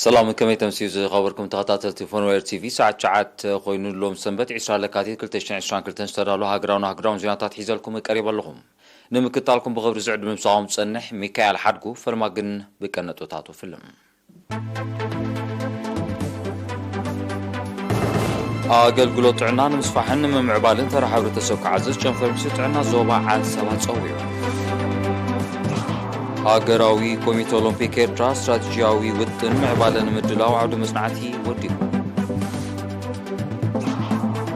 ሰላም፣ ከመይ ተምስዩ ዝኸበርኩም ተኸታተልቲ ፎንዌር ቲቪ? ሰዓት ትሽዓተ ኮይኑ ሎም ሰንበት ዕስራ ለካቲት ክልተ ሽሕን ዕስራን ክልተን ዝተዳለዉ ሃገራውን ኣህጉራውን ዜናታት ሒዘልኩም ቀሪበ ኣለኹም። ንምክታልኩም ብኽብሪ ዝዕድ ምምሳኹም ዝጸንሕ ሚካኤል ሓድጉ፣ ፈለማ ግን ብቀነጦታቱ ፍልም። ኣገልግሎት ጥዕና ንምስፋሕን ንምምዕባልን ተራ ሕብረተሰብ ክዓዝዝ ጨንፈር ሚኒስትሪ ጥዕና ዞባ ዓንሰባ ጸዊዑ። ሃገራዊ ኮሚተ ኦሎምፒክ ኤርትራ ስትራቴጂያዊ ውጥን ምዕባለ ንምድላው ዓውደ መጽናዕቲ ወዲቡ።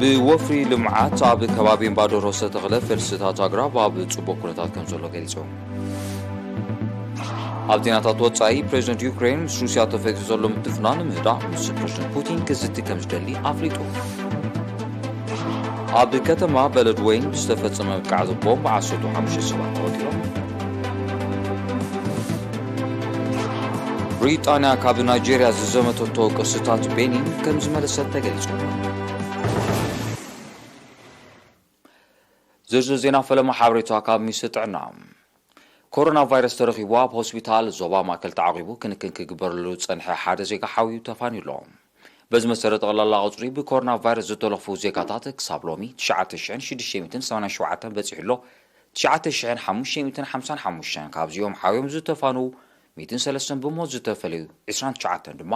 ብወፍሪ ልምዓት ኣብ ከባቢ እምባዶሮ ዝተተኽለ ፈልስታት ኣግራብ ኣብ ጽቡቕ ኩነታት ከም ዘሎ ገሊጹ። ኣብ ዜናታት ወጻኢ፣ ፕሬዚደንት ዩክሬን ምስ ሩስያ ተፈጢሩ ዘሎ ምትፍናን ንምህዳእ ምስ ፕሬዚደንት ፑቲን ክዝቲ ከም ዝደሊ ኣፍሊጡ። ኣብ ከተማ በለድ ወይን ብዝተፈጸመ መጥቃዕቲ ቦምብ ዓሰርተ ሓሙሽተ ሰባት ተቐቲሎም። ብሪጣንያ ካብ ናይጄርያ ዝዘመተቶ ቅርስታት ቤኒን ከም ዝመለሰት ተገሊጹ። ዝርዝር ዜና ፈለማ ሓበሬታ ካብ ሚኒስትሪ ጥዕና። ኮሮና ቫይረስ ተረኺቡ ኣብ ሆስፒታል ዞባ ማእከል ተዓቒቡ ክንክን ክግበረሉ ዝጸንሐ ሓደ ዜጋ ሓውዩ ተፋንዩ ኣሎ። በዚ መሰረት ጠቕላላ ቁጽሪ ብኮሮና ቫይረስ ዝተለኽፉ ዜጋታት ክሳብ ሎሚ ትሽዓተ ሽሕን ሽዱሽተ ሚእትን ሰማንያን ሸውዓተን በጺሑ ኣሎ። ትሽዓተ ሽሕን ሓሙሽተ ሚእትን ሓምሳን ሓሙሽተን ካብዚኦም ሓውዮም ዝተፋንዉ ሚእትን ሰለስተን ብሞት ዝተፈለዩ ዕስራን ትሽዓተን ድማ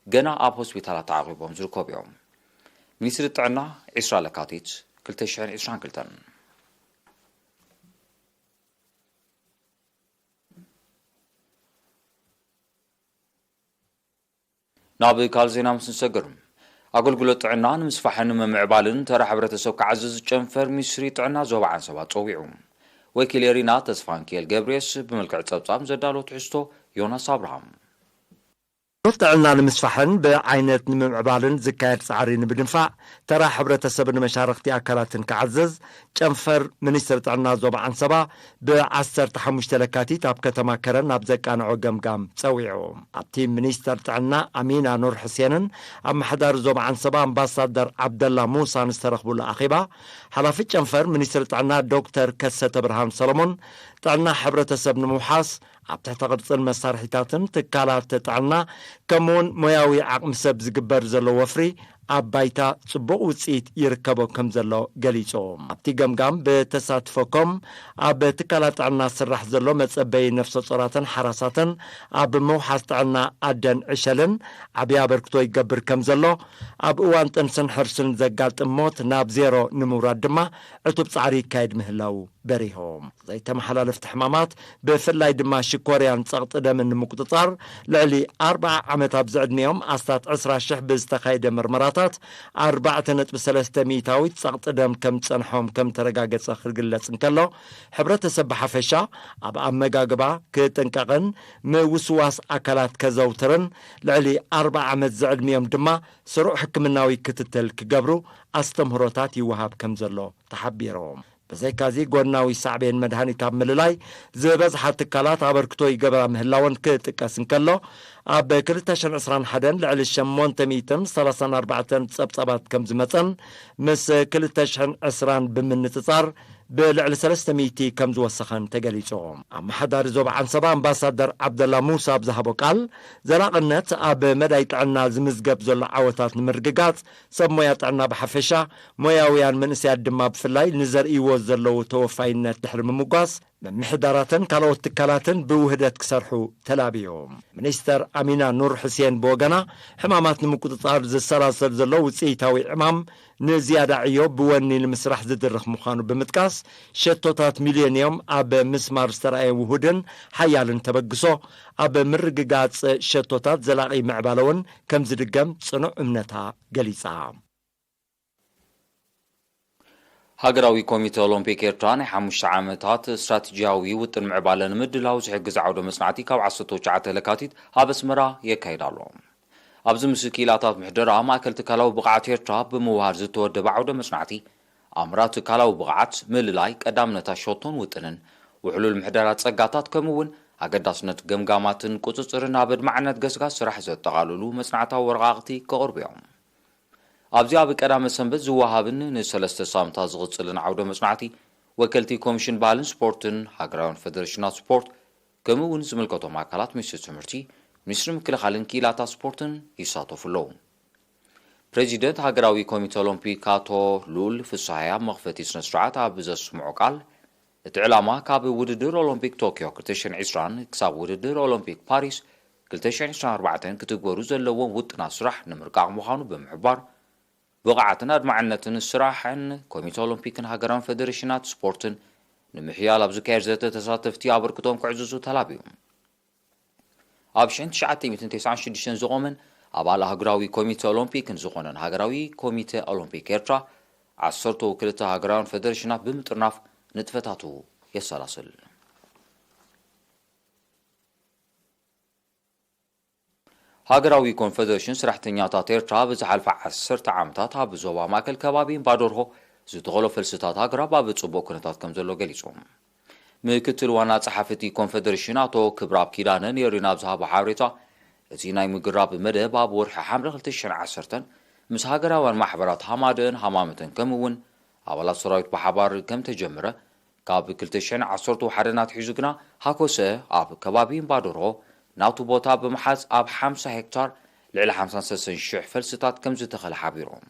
ገና ኣብ ሆስፒታላት ተዓቒቦም ዝርከቡ እዮም። ሚኒስትሪ ጥዕና ዕስራ ለካቲት ክልተ ሽሕን ዕስራን ክልተን። ናብ ካልእ ዜና ምስ ንሰግር፣ ኣገልግሎት ጥዕና ንምስፋሕን ንምምዕባልን ተራ ሕብረተሰብ ክዓዝዝ ጨንፈር ሚኒስትሪ ጥዕና ዞባ ዓንሰባ ጸዊዑ። ወኪል ኤሪና ተስፋንኪኤል ገብርኤስ ብመልክዕ ጸብጻብ ዘዳሎ ትሕዝቶ ዮናስ ኣብርሃም። ኣገልግሎት ጥዕና ንምስፋሕን ብዓይነት ንምምዕባልን ዝካየድ ጻዕሪ ንምድንፋዕ ተራ ሕብረተሰብን መሻርኽቲ ኣካላትን ክዓዝዝ ጨንፈር ሚኒስትሪ ጥዕና ዞባ ዓንሰባ ብዓሰርተ ሓሙሽተ ለካቲት ኣብ ከተማ ከረን ኣብ ዘቃንዖ ገምጋም ጸዊዑ። ኣብቲ ሚኒስተር ጥዕና ኣሚና ኑር ሕሴንን ኣመሓዳሪ ዞባ ዓንሰባ ኣምባሳደር ዓብደላ ሙሳን ዝተረኽቡሉ ኣኼባ፣ ሓላፊ ጨንፈር ሚኒስትሪ ጥዕና ዶክተር ከሰተ ብርሃን ሰሎሞን፣ ጥዕና ሕብረተሰብ ንምውሓስ ኣብ ትሕተ ቅርጽን መሳርሒታትን ትካላት ጥዕና ከምኡውን ሞያዊ ዓቕሚ ሰብ ዝግበር ዘሎ ወፍሪ ኣብ ባይታ ጽቡቕ ውጽኢት ይርከቦ ከም ዘሎ ገሊጹ። ኣብቲ ገምጋም ብተሳትፎ ኮም ኣብ ትካላት ጥዕና ዝስራሕ ዘሎ መጸበዪ ነፍሰ ጾራትን ሓራሳትን ኣብ ምውሓስ ጥዕና ኣደን ዕሸልን ዓብዪ ኣበርክቶ ይገብር ከም ዘሎ፣ ኣብ እዋን ጥንስን ሕርስን ዘጋጥም ሞት ናብ ዜሮ ንምውራድ ድማ ዕቱብ ጻዕሪ ይካየድ ምህላዉ በሪሆም። ዘይተመሓላለፍቲ ሕማማት ብፍላይ ድማ ሽኮርያን ጸቕጢ ደምን ንምቁጽጻር ልዕሊ ኣርብዓ ዓመት ኣብ ዝዕድሚኦም ኣስታት ዕስራ ሽሕ ብዝተኻየደ ምርመራታት ኣርባዕተ ነጥቢ ሰለስተ ሚእታዊት ጸቕጢ ደም ከም ዝጸንሖም ከም ተረጋገጸ ክግለጽ እንከሎ፣ ሕብረተሰብ ብሓፈሻ ኣብ ኣመጋግባ ክጥንቀቕን ምውስዋስ ኣካላት ከዘውትርን ልዕሊ ኣርብዓ ዓመት ዝዕድሚኦም ድማ ስሩዕ ሕክምናዊ ክትትል ክገብሩ ኣስተምህሮታት ይወሃብ ከም ዘሎ ተሓቢሩ። ብዘይካዚ ጎናዊ ሳዕቤን መድሃኒት ኣብ ምልላይ ዝበዝሓ ትካላት ኣበርክቶ ይገብራ ምህላወን ክጥቀስ እንከሎ፣ ኣብ ክልተ ሽሕን ዕስራን ሓደን ልዕሊ ሸሞንተ ሚእትን ሰላሳን ኣርባዕተን ጸብጻባት ከም ዝመጸን ምስ ክልተ ሽሕን ዕስራን ብምንጽጻር ብልዕሊ ሰለስተ ሚእቲ ከም ዝወሰኸን ተገሊጹ። ኣመሓዳሪ ዞባ ዓንሰባ ኣምባሳደር ዓብደላ ሙሳ ኣብ ዝሃቦ ቃል፣ ዘላቕነት ኣብ መዳይ ጥዕና ዝምዝገብ ዘሎ ዓወታት ንምርግጋጽ ሰብ ሞያ ጥዕና ብሓፈሻ፣ ሞያውያን መንእሰያት ድማ ብፍላይ ንዘርእይዎ ዘለዉ ተወፋይነት ድሕሪ ምምጓስ፣ ምምሕዳራትን ካልኦት ትካላትን ብውህደት ክሰርሑ ተላብዩ። ሚኒስተር ኣሚና ኑር ሕሴን ብወገና፣ ሕማማት ንምቁጽጻር ዝሰላሰል ዘሎ ውጽኢታዊ ዕማም ንዝያዳ ዕዮ ብወኒ ንምስራሕ ዝድርኽ ምዃኑ ብምጥቃስ፣ ሸቶታት ሚልዮንዮም ኣብ ምስማር ዝተራእየ ውሁድን ሓያልን ተበግሶ፣ ኣብ ምርግጋጽ ሸቶታት ዘላቒ ምዕባለ እውን ከም ዝድገም ጽኑዕ እምነታ ገሊጻ። ሃገራዊ ኮሚተ ኦሎምፒክ ኤርትራ ናይ ሓሙሽተ ዓመታት ስትራቴጂያዊ ውጥን ምዕባለ ንምድላው ዝሕግዝ ዓውደ መጽናዕቲ ካብ ዓሰርተ ትሽዓተ ለካቲት ኣብ ኣስመራ የካይድ ኣሎ። ኣብዚ ምስ ክኢላታት ምሕደራ ማእከል ትካላዊ ብቕዓት ኤርትራ ብምውሃድ ዝተወደበ ዓውደ መጽናዕቲ፣ ኣምራ ትካላዊ ብቕዓት፣ ምልላይ፣ ቀዳምነታት ሸቶን ውጥንን፣ ውሕሉል ምሕደራ ጸጋታት፣ ከምኡ እውን ኣገዳስነት ገምጋማትን ቁጽጽርን ኣብ ኣድማዕነት ገስጋስ ስራሕ ዘጠቓልሉ መጽናዕታዊ ወረቓቕቲ ክቐርቡ እዮም። ኣብዚ ኣብ ቀዳመ ሰንበት ዝወሃብን ንሰለስተ ሳምንታት ዝቕጽልን ዓውደ መጽናዕቲ፣ ወከልቲ ኮሚሽን ባህልን ስፖርትን፣ ሃገራውያን ፈደረሽናት ስፖርት፣ ከምኡ እውን ዝምልከቶም ኣካላት ሚኒስትሪ ትምህርቲ፣ ሚኒስትሪ ምክልኻልን ክኢላታት ስፖርትን ይሳተፉ ኣለዉ። ፕሬዚደንት ሃገራዊ ኮሚተ ኦሎምፒክ ኣቶ ሉል ፍስሃየ ኣብ መኽፈቲ ስነ ስርዓት ኣብ ዘስምዖ ቃል፣ እቲ ዕላማ ካብ ውድድር ኦሎምፒክ ቶኪዮ ክልተ ሽሕን ዕስራን ክሳብ ውድድር ኦሎምፒክ ፓሪስ ክልተ ሽሕን ዕስራን ኣርባዕተን ክትግበሩ ዘለዎም ውጥናት ስራሕ ንምርቃቕ ምዃኑ ብምሕባር፣ ብቕዓትን ኣድማዕነትን ስራሕን ኮሚተ ኦሎምፒክን ሃገራውን ፌደሬሽናት ስፖርትን ንምሕያል ኣብ ዝካየድ ዘተ ተሳተፍቲ ኣበርክቶም ከዕዝዙ ተላብዩ። ኣብ ሽሕን ትሽዓተ ሚእትን ተስዓን ሽዱሽተን ዝቖመን ኣባል ኣህጉራዊ ኮሚተ ኦሎምፒክን ዝኾነን ሃገራዊ ኮሚተ ኦሎምፒክ ኤርትራ፣ ዓሰርተው ክልተ ሃገራውያን ፌደሬሽናት ብምጥርናፍ ንጥፈታቱ የሰላስል። ሃገራዊ ኮንፈደሬሽን ሰራሕተኛታት ኤርትራ ብዝሓልፈ ዓሰርተ ዓመታት ኣብ ዞባ ማእከል ከባቢ እምባደርሆ ዝተኸሎ ፈልስታት ኣግራብ ኣብ ጽቡቕ ኩነታት ከም ዘሎ ገሊጹ። ምክትል ዋና ጸሓፊ እቲ ኮንፈደሬሽን ኣቶ ክብረኣብ ኪዳነ ንኤሪና ኣብ ዝሃቦ ሓበሬታ፣ እቲ ናይ ምግራብ መደብ ኣብ ወርሒ ሓምለ ክልተ ሽሕን ዓሰርተን ምስ ሃገራውያን ማሕበራት ሃማደን ሃማመተን ከምኡ እውን ኣባላት ሰራዊት ብሓባር ከም ተጀመረ፣ ካብ ክልተ ሽሕን ዓሰርተ ሓደን ኣትሒዙ ግና ሃኮሰ ኣብ ከባቢ እምባደርሆ ናቱ ቦታ ብምሓዝ ኣብ ሓምሳ ሄክታር ልዕሊ ሓምሳን ሰለስተን ሽሕ ፈልስታት ከም ዝተኸለ ሓቢሮም።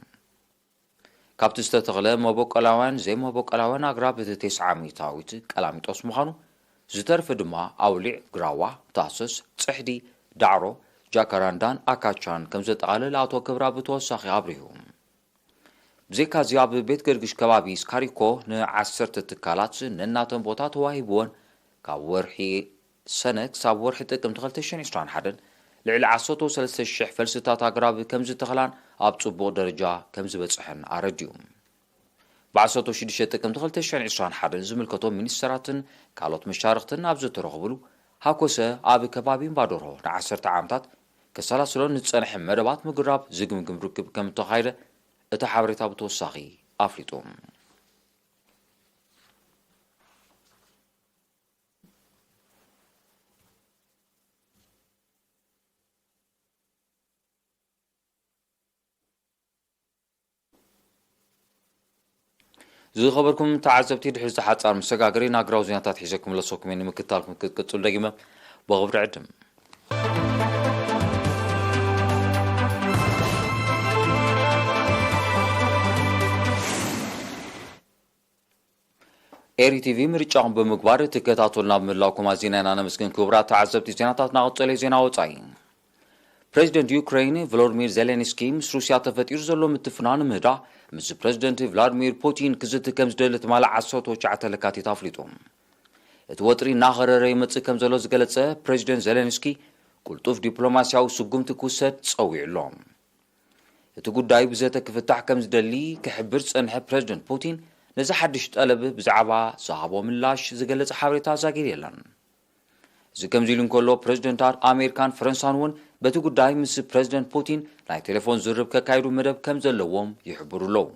ካብቲ ዝተተኽለ መበቆላውያን ዘይመበቆላውያን ኣግራብ እቲ ተስዓ ሚእታዊት ቀላሚጦስ ምዃኑ፣ ዝተርፈ ድማ ኣውሊዕ፣ ግራዋ፣ ታሶስ፣ ጽሕዲ፣ ዳዕሮ፣ ጃካራንዳን ኣካቻን ከም ዘጠቓልል ኣቶ ክብራ ብተወሳኺ ኣብሪሁ። ብዘይካዚ ኣብ ቤት ገርግሽ ከባቢ ስካሪኮ ንዓሰርተ ትካላት ነናተን ቦታ ተዋሂብወን ካብ ወርሒ ሰነ ክሳብ ወርሒ ጥቅምቲ ክልተ ሽሕን ዕስራን ሓደን ልዕሊ ዓሰርተ ሰለስተ ሽሕ ፈልስታት ኣግራብ ከም ዝተኸላን ኣብ ጽቡቕ ደረጃ ከም ዝበጽሐን ኣረዲኡ። ብ ዓሰርተ ሽዱሽተ ጥቅምቲ ክልተ ሽሕን ዕስራን ሓደን ዝምልከቶም ሚኒስተራትን ካልኦት መሻርኽትን ኣብ ዝተረኽብሉ፣ ሃኮሰ ኣብ ከባቢ እምባደርሆ ንዓሰርተ ዓመታት ከሰላስሎ ንዝጸንሐ መደባት ምግራብ ዝግምግም ርክብ ከም እተኻየደ እቲ ሓበሬታ ብተወሳኺ ኣፍሊጡ። ዝኸበርኩም ተዓዘብቲ፣ ድሕሪ ዝሓጻር መሰጋገሪ ናግራዊ ዜናታት ሒዘኩም ለሰኩም እየ። ንምክትታልኩም ክትቅጽሉ ደጊመ ብኽብሪ ዕድም። ኤሪ ቲቪ ምርጫኹም ብምግባር ትከታተሉና ብምህላውኩም ኣዚና ኢና ነመስግን። ክቡራት ተዓዘብቲ፣ ዜናታትና ቀጸለ። ዜና ወጻኢ። ፕሬዚደንት ዩክሬን ቮሎዲሚር ዜሌንስኪ ምስ ሩስያ ተፈጢሩ ዘሎ ምትፍናን ምህዳእ ምስ ፕሬዚደንት ቭላዲሚር ፑቲን ክዝቲ ከም ዝደሊ ትማሊ ዓሰርተ ትሽዓተ ለካቲት ኣፍሊጡ። እቲ ወጥሪ እናኸረረ ይመጽእ ከም ዘሎ ዝገለጸ ፕሬዚደንት ዜሌንስኪ፣ ቅልጡፍ ዲፕሎማስያዊ ስጉምቲ ክውሰድ ጸዊዑ ኣሎ። እቲ ጉዳይ ብዘተ ክፍታሕ ከም ዝደሊ ክሕብር ዝጸንሐ ፕሬዚደንት ፑቲን፣ ነዚ ሓድሽ ጠለብ ብዛዕባ ዝሃቦ ምላሽ ዝገለጸ ሓበሬታ ዛጊድ የለን። እዚ ከምዚ ኢሉ እንከሎ፣ ፕሬዚደንታት ኣሜሪካን ፈረንሳን እውን በቲ ጉዳይ ምስ ፕሬዚደንት ፑቲን ናይ ቴሌፎን ዝርርብ ከካይዱ መደብ ከም ዘለዎም ይሕብሩ ኣለዉ።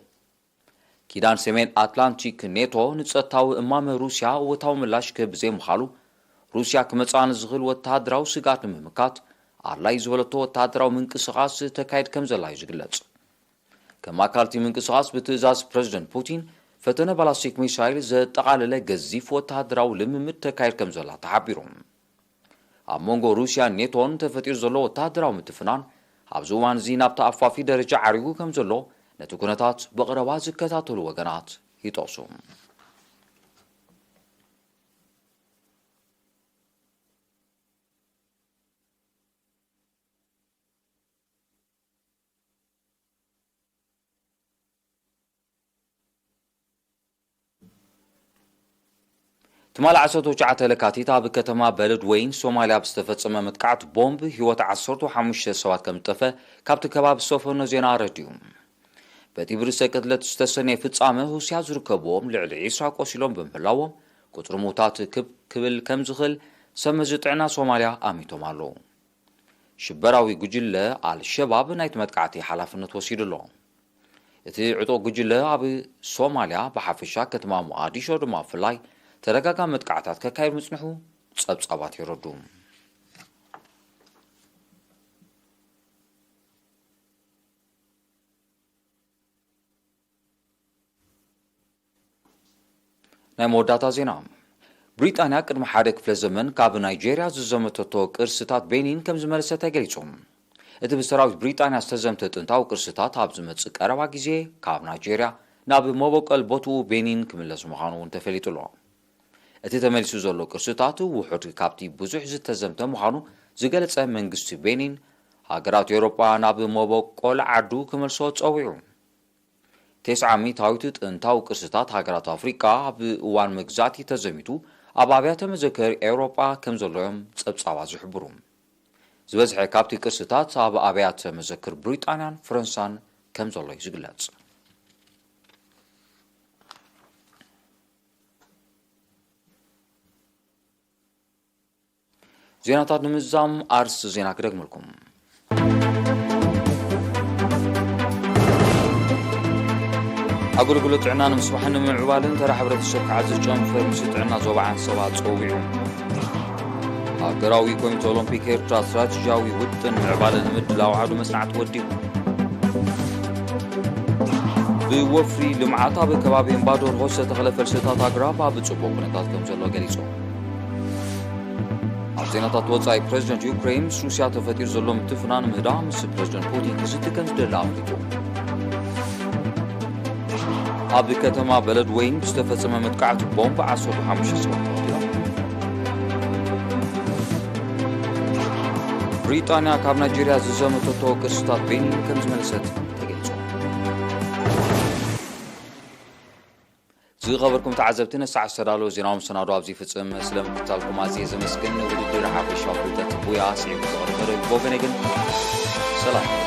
ኪዳን ሰሜን ኣትላንቲክ ኔቶ ንጸጥታዊ እማመ ሩስያ እወታዊ ምላሽ ክህብ ዘይምዃሉ፣ ሩስያ ክመጽኣ ንዝኽእል ወተሃደራዊ ስግኣት ንምምካት ኣድላዪ ዝበለቶ ወተሃደራዊ ምንቅስቓስ ተካይድ ከም ዘላ እዩ ዝግለጽ። ከም ኣካል እቲ ምንቅስቓስ ብትእዛዝ ፕሬዚደንት ፑቲን ፈተነ ባላስቲክ ሚሳይል ዘጠቓለለ ገዚፍ ወተሃደራዊ ልምምድ ተካይድ ከም ዘላ ተሓቢሩ። ኣብ መንጎ ሩስያን ኔቶን ተፈጢሩ ዘሎ ወተሃደራዊ ምትፍናን ኣብዚ እዋን እዚ ናብ ተኣፋፊ ደረጃ ዓሪጉ ከም ዘሎ ነቲ ኩነታት ብቐረባ ዝከታተሉ ወገናት ይጠቕሱ። ትማሊ ዓሰርተ ትሽዓተ ለካቲት ኣብ ከተማ በለድ ወይን ሶማልያ ብዝተፈጸመ መጥቃዕቲ ቦምብ ህይወት ዓሰርተ ሓሙሽተ ሰባት ከም ዝጠፈ ካብቲ ከባቢ ዝሰፈኖ ዜና ኣረዲኡ። በቲ ብርእሰ ቅትለት ዝተሰነየ ፍጻመ ሩስያ ዝርከብዎም ልዕሊ ዒስራ ቆሲሎም ብምህላዎም፣ ቁጽሪ ምዉታት ክብ ክብል ከም ዝኽእል ሰብ መዚ ጥዕና ሶማልያ ኣሚቶም ኣለዉ። ሽበራዊ ጉጅለ ኣልሸባብ ናይቲ መጥቃዕቲ ሓላፍነት ወሲዱ ኣሎ። እቲ ዕጡቕ ጉጅለ ኣብ ሶማልያ ብሓፈሻ፣ ከተማ ሞቓዲሾ ድማ ብፍላይ ተደጋጋሚ መጥቃዕታት ከካይድ ምጽንሑ ጸብጻባት የረዱ። ናይ መወዳእታ ዜና። ብሪጣንያ ቅድሚ ሓደ ክፍለ ዘመን ካብ ናይጄርያ ዝዘመተቶ ቅርስታት ቤኒን ከም ዝመለሰ ተገሊጹ። እቲ ብሰራዊት ብሪጣንያ ዝተዘምተ ጥንታዊ ቅርስታት ኣብ ዝመጽእ ቀረባ ግዜ ካብ ናይጄርያ ናብ መበቆል ቦትኡ ቤኒን ክምለስ ምዃኑ እውን ተፈሊጡ ኣሎ። እቲ ተመሊሱ ዘሎ ቅርስታት ውሑድ ካብቲ ብዙሕ ዝተዘምተ ምዃኑ ዝገለጸ መንግስቲ ቤኒን፣ ሃገራት ኤውሮጳ ናብ መበቆል ዓዱ ክመልሶ ጸዊዑ። ተስዓ ሚእታዊት ጥንታዊ ቅርስታት ሃገራት ኣፍሪቃ ኣብ እዋን መግዛእቲ ተዘሚቱ ኣብ ኣብያተ መዘክር ኤውሮጳ ከም ዘሎ እዮም ጸብጻባት ዝሕብሩ። ዝበዝሐ ካብቲ ቅርስታት ኣብ ኣብያተ መዘክር ብሪጣንያን ፈረንሳን ከም ዘሎ እዩ ዝግለጽ። ዜናታት ንምዝዛም ኣርእስቲ ዜና ክደግመልኩም። ኣገልግሎት ጥዕና ንምስፋሕን ንምምዕባልን ተራ ሕብረተሰብ ክዓዝዝ ጨንፈር ምስ ጥዕና ዞባ ዓንሰባ ጸዊዑ። ሃገራዊ ኮሚተ ኦሎምፒክ ኤርትራ ስትራቴጂያዊ ውጥን ምዕባለ ንምድላው ዓውዲ መጽናዕቲ ወዲቡ። ብወፍሪ ልምዓት ኣብ ከባቢ እምባዶርሆ ዝተተኽለ ፈልስታት ኣግራብ ኣብ ጽቡቕ ኩነታት ከም ዘሎ ገሊጹ። ኣብ ዜናታት ወጻኢ፣ ፕረዚደንት ዩክሬን ምስ ሩስያ ተፈጢሩ ዘሎ ምትፍናን ምህዳእ ምስ ፕረዚደንት ፑቲን ክዝቲ ከም ዝደሊ ኣፍሊጡ። ኣብ ከተማ በለድ ወይን ብዝተፈጸመ መጥቃዕቲ ቦምብ ዓሰርተ ሓሙሽተ ሰባት ተቐቲሎም። ብሪጣንያ ካብ ናይጄርያ ዝዘመተቶ ቅርስታት ቤኒን ከም ዝመለሰት ተገሊጹ። ዝኸበርኩም ተዓዘብቲ፣ ነሰዓት ዝተዳለወ ዜናዊ መሰናዶ ኣብዚ ይፍጽም። ስለ ምክትታልኩም ኣዝየ ዘመስግን። ውድድር ሓፈሻዊ ፍልጠት ቡያ ስዒቡ ዝቐርብ መደብ ብወገነይ ግን ሰላም።